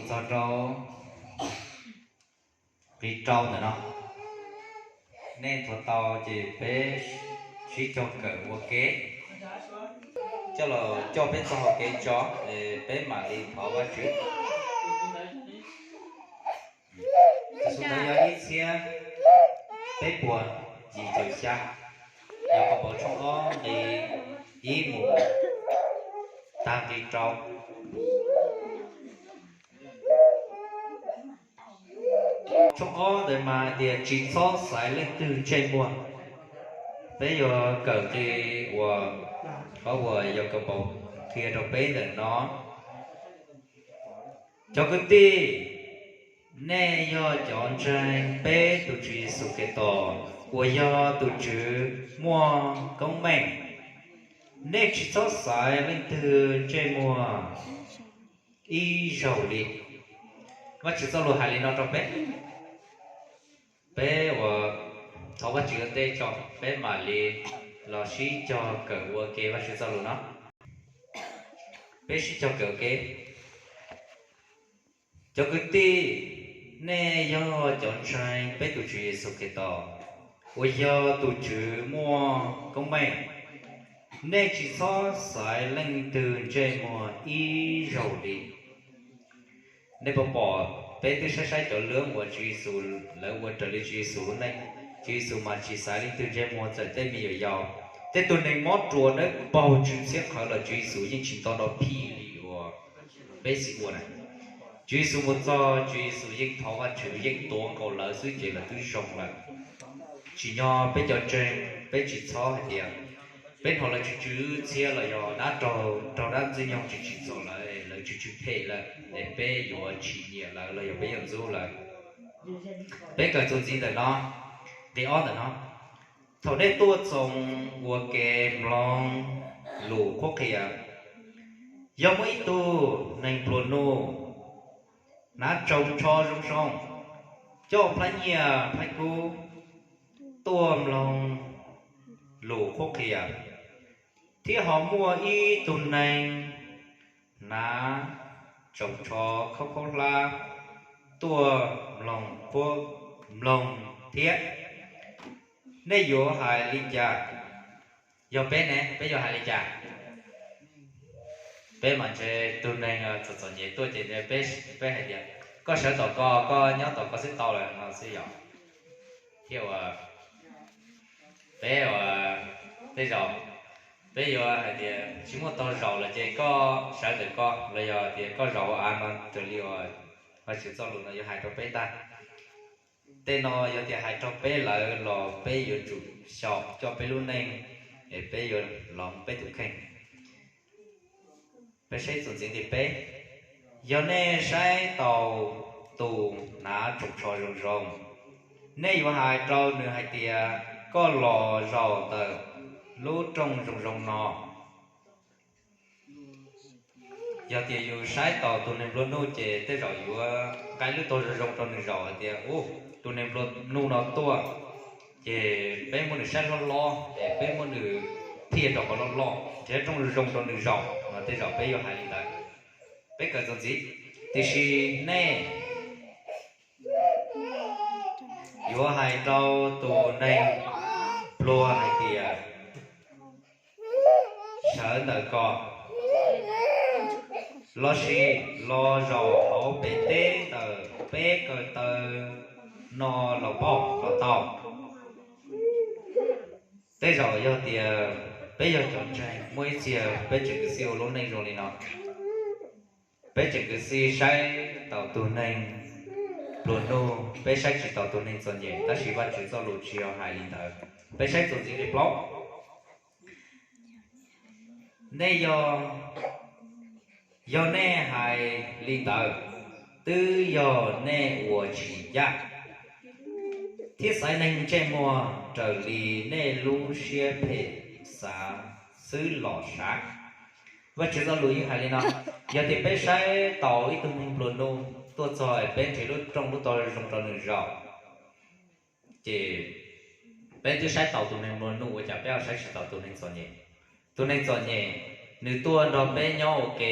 txog rau nqi rau ntawm no. Nej nthuav tau ces peb sib cog kawm ua ke. Coj los coj peb txoj hau kev tso, peb mam li thov Vajtswv. Tus xu ntawd yog ib txhiab peb puas yim caum xya, yog Kos Npaum tshooj ob nqi ib mus tag nqi rau. Tshooj ob ntawd mas hais tias tsis txhob xaiv leej twg ntsej muag. Peb yuav kawm nqi uas qhov uas yog Kos Npaum qhia rau peb ntawm no. Cov kwv tij, nej yog cov ntseeg peb tus Tswv Yexus Khetos uas yog tus Tswv muaj koob meej. Nej tsis txhob xaiv leej twg ntsej muag ib zaug li. Vajtswv txoj lus hais li no rau peb. Peb ua thov Vajtswv ua ntej tso, peb mam li los sib cog kawm ua ke Vajtswv txoj lus no. Peb sib cog kawm ua ke. Cov kwv tij, nej yog cov ntseeg peb tus Tswv Yexus Khetos uas yog tus Tswv muaj koob meej. Nej tsis txhob xaiv leej twg ntsej muag ib zaug li. Nej puas pom, peb twb saib saib cov lwm uas Tswv Yexus lawv ua raws li Tswv Yexus lub neej. Tswv Yexus mas tsis xaiv leej twg ntsej muag, txawm tej me nyuam yaus, tej tug neeg mob ruas dawb paug tsw txhiab qhawv los Tswv Yexus yeej tsis nto nrov phij li uas peb xij ua na. Tswv Yexus mus txog, Tswv Yexus yeej thov Vajtswv, yeej tuav nkaus lawv xwb ces lawv twb zoo lawm. Tsim nyog peb cov ntseeg, peb tsis txhob hais tias peb hnov lawv tsw tsw txhiab los yog dab raug, raug dab ntxwg nyoog tsis tsim txom lawv, lawv tsw tsw phem lawm es peb yuav tsis nyiam lawv los yog peb yuav ntxub lawv. Peb kawm txuas ntxiv ntawm no, nqi ob ntawm no. Thaum nej tuaj txoos ua ke mloog lus qhuab qhia, yog muaj ib tug neeg nplua nuj hnav tsoos tsho zoo zoo, coj plhaib nyiaj plhaib kub tuaj mloog lus qhuab qhia, thiab ho muaj ib tug neeg hnav tsoos tsho khaub khaub hlab tuaj mloog qhuab, mloog thiab, nej yuav hais li cas? Yog peb ne, peb yuav hais li cas? Peb mas ntshe tus neeg txom txom nyem tuaj ces peb, peb hais tias, koj sawv tom ko, koj nyob tom ko xwb tau lawm no xwb yom. Thiab uas peb uas tej zaum peb yuav hais tias tsis muaj tog zaum lawm ces koj sawv ntawm ko, los yog tias koj zaum hauv av no raws li uas Vajtswv txoj lus no yuav hais rau peb ntag. Tej no yog tias hais rau peb lawm los peb yuav tsum xyaum coj peb lub neej es peb yuav hloov peb tus kheej. Peb saib txuas ntxiv nqi peb. Yog nej saib taus tus hnav tsoos tsho zoo zoo, nej yuav hais rau nws hais tias, koj los zaum ntawm lub rooj zoo zoo no. Yog tias yus saib taus tus neeg nplua nuj ces tej zaum yuav nqa lub tog zoo zoo rau nws zaum hais tias, u, tus neeg nplua nuj no tuaj ces peb muab nws saib hlob hlob es peb muab nws thiaj rau qhov loj loj, nrhiav rooj zoo zoo rau nws zaum no, tej zaum peb yuav hais li ntawd. Peb kawm txuas ntxiv. Tiam sis nej yuav hais rau tus neeg pluag hais tias, sawv ntawm ko, lossis los zaum hauv pem teb ntawm peb ko taw no los pauj los tau. Tej zaum yog tias peb yog cov ntseeg, muaj ib txhia peb tseem khuv xim ua lub neej zoo li no. Peb tseem khuv xim saib taus tus neeg pluag nuj, peb saib tsis taus tus neeg txom nyem, tab sis Vajtswv txoj lus tsis yog hais li ntawd. Peb saib txuas ntxiv nqi plaub. Nej yog, yog nej hais li ntawd, twb yog nej ua tsis ncaj thiab xaiv neeg ntsej muag raws li nej lub siab phem xav xwb los sav. Vajtswv txoj lus yeej hais li no, yog tias peb saib taus ib tug neeg nplua nuj tuaj txog es peb nrhiav lub rooj lub tog zoo rau nws zaum, ces peb twb saib taus tus neeg nplua nuj, ua cas peb ho saib tsis taus tus neeg txom nyem? Tus neeg txom nyem, nws tuaj nrog peb nyob ua ke,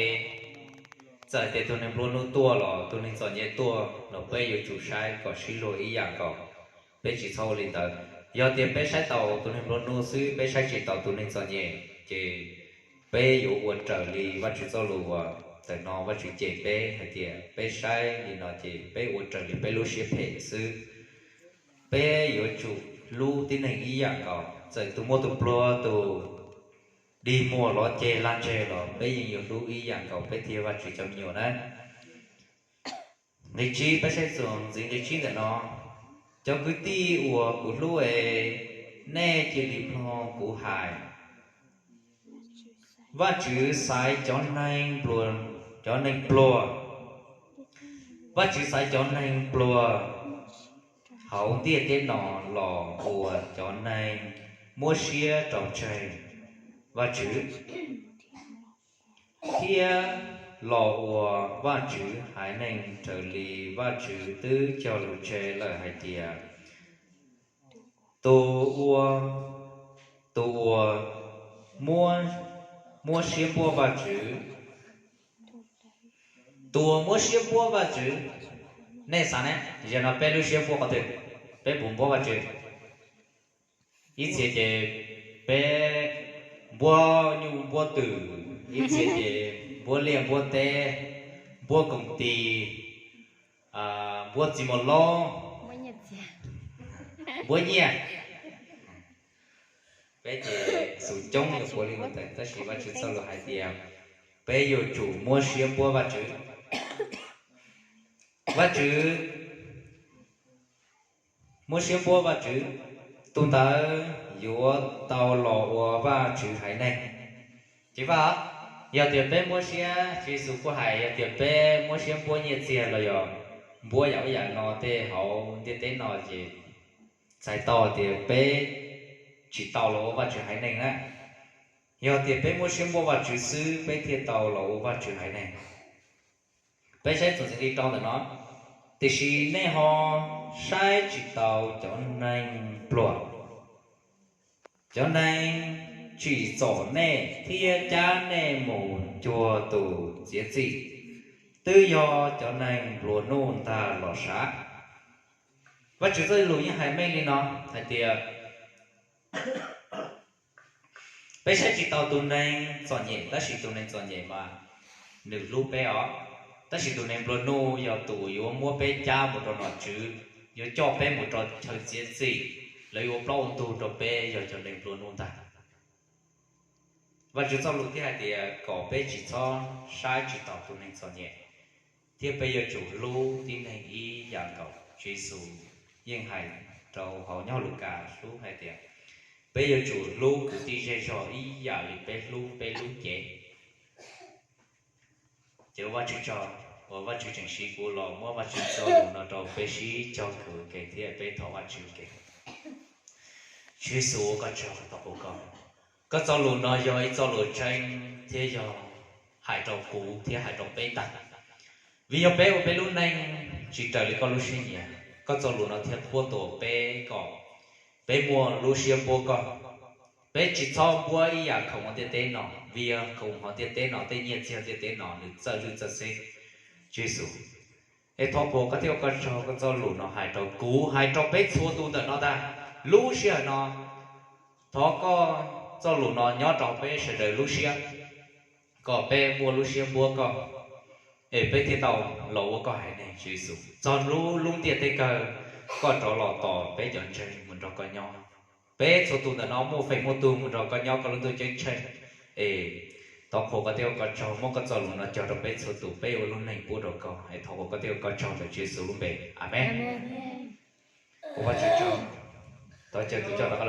Txawm tias tus neeg nplua nuj tuaj los tus neeg txom nyem tuaj los peb yuav tsum saib kom sib luag ib yam nkaus. Peb tsis txhob ua li ntawd. Yog tias peb saib taus tus neeg nplua nuj xwb, peb saib tsis taus tus neeg txom nyem, ces peb yuav ua raws li Vajtswv txoj lus uas ntawm no Vajtswv cem peb hais tias peb saib li no ces peb ua raws li peb lub siab phem xwb. Peb yuav tsum hlub tib neeg ib yam nkaus, txawm tus muaj tus pluag, tus dig muag los ceg lag ntseg los peb yeej yuav hlub ib yam nkaus, peb thiaj Vajtswv cov me nyuam na. Nqe tsib, peb saib txuas ntxiv nqe tsib ntawm no: Cov kwv tij uas kuv hlub es, nej cia li mloog kuv hais. Vajtswv xaiv cov neeg, cov neeg pluag, Vajtswv xaiv cov neeg pluag hauv ntiaj teb no los ua cov neeg muab siab rau tseg Vajtswv, thiab los ua Vajtswv haiv neeg raws li Vajtswv twb cog lus tseg lawm hais tias, tus ua, tus uas muab, muab siab npuab Vajtswv, tus uas muab siab npuab Vajtswv. Nej xav ne, zaum no peb lub siab npuab qhov twg? Peb puas npuab Vajtswv? Ib txhia ces peb npuab nyuj npuab twm, ib txhia ces npuab liaj npuab teb, npuab koom tis, npuab txiv mos loob, npuab nyiaj. Peb ces xus coob yuav puav leej ua tawm, tab sis Vajtswv txoj lus hais tias peb yuav tsum muab siab npuab Vajtswv. Vajtswv, muab siab npuab Vajtswv, tus ntawd yuav tau los ua Vajtswv haiv neeg. Ces Vaj, yog tias peb muab siab, Tswv Yexus kuj hais, yog tias peb muab siab npuab nyiaj txiag los yog npuab yam ub yam no tej hauv ntiaj teb no ces txhais tau tias peb tsis tau los ua Vajtswv haiv neeg na. Yog tias peb muab siab npuab Vajtswv xwb peb thiaj tau los ua Vajtswv haiv neeg. Peb saib txuas ntxiv nqe rau ntawm no: Tiam sis nej ho saib tsis taus cov neeg pluag, cov neeg tsim txom nej thiab cab nej mus cuag tus txiav txim, twb yog cov neeg nplua nuj ntag los sav. Vajtswv txoj lus yeej hais meej li no hais tias peb saib tsis taus tus neeg txom nyem, tab sis tus neeg txom nyem mas nws hlub peb os. Tab sis tus neeg nplua nuj yog tus yuav muab peb cab mus rau nom tswv, yuav coj peb mus rau chaw txiav txim, lawv yuav ua plaub ua ntug rau peb, yog cov neeg nplua nuj ntag. Vajtswv txoj lus thiaj hais tias kom peb tsis txhob saib tsis taus tus neeg txom nyem, thiab peb yuav tsum hlub tib neeg ib yam nkaus. Tswv Yexus yeej hais rau hauv nyob Lukas hlub hais tias peb yuav tsum hlub kwv tij zej zog ib yam li peb hlub peb lub cev. Ces ua Vajtswv tsaug uas Vajtswv tseem siv kuv los muab Vajtswv txoj lus no rau peb sib cog kwv ke thiab peb thov Vajtswv ke. Tswv Yexus, koj tsaug, koj tau qhuas koj. Koj txoj lus no yog ib txoj lus tseeb thiab yog hais rau kuv thiab hais rau peb ntag. Vim yog peb ua peb lub neej tsis raws li koj lub siab nyiam, koj txoj lus no thiaj qhuab ntuas peb kom peb muaj lub siab npuab koj. Peb tsis txhob npuab ib yam khoom hauv ntiaj teb no, vim yog khoom hauv ntiaj teb no, tej nyiaj txiag ntiaj teb no nws txawj lwj txawj xeb. Tswv Yexus, es thov qhuas koj thiab ua koj tsaug, koj txoj lus no hais rau kuv, hais rau peb txhua tus ntawm no ntag. Lub sij hawm no thov koj txoj lus no nyob rau peb sawv daws lub siab, kom peb muaj lub siab npuab koj, es peb thiaj tau los ua koj haiv neeg. Tswv Yexus, txog lub lub ntiaj teb kawg koj rov los tos peb cov ntseeg mus nrog koj nyob. Peb txhua tus ntawm no muaj feem muaj tug mus nrog koj nyob koj lub ntuj ceeb tsheej, es thov qhuas koj thiab ua koj tsaug, muab koj txoj lus no cog rau peb txhua tus, peb ua lub neej pub rau koj, es thov qhuas koj thiab ua koj tsaug ntawm Tswv Yexus lub npe. Amees. Ua Vajtswv tsaug. Thov caw tus coj rov qab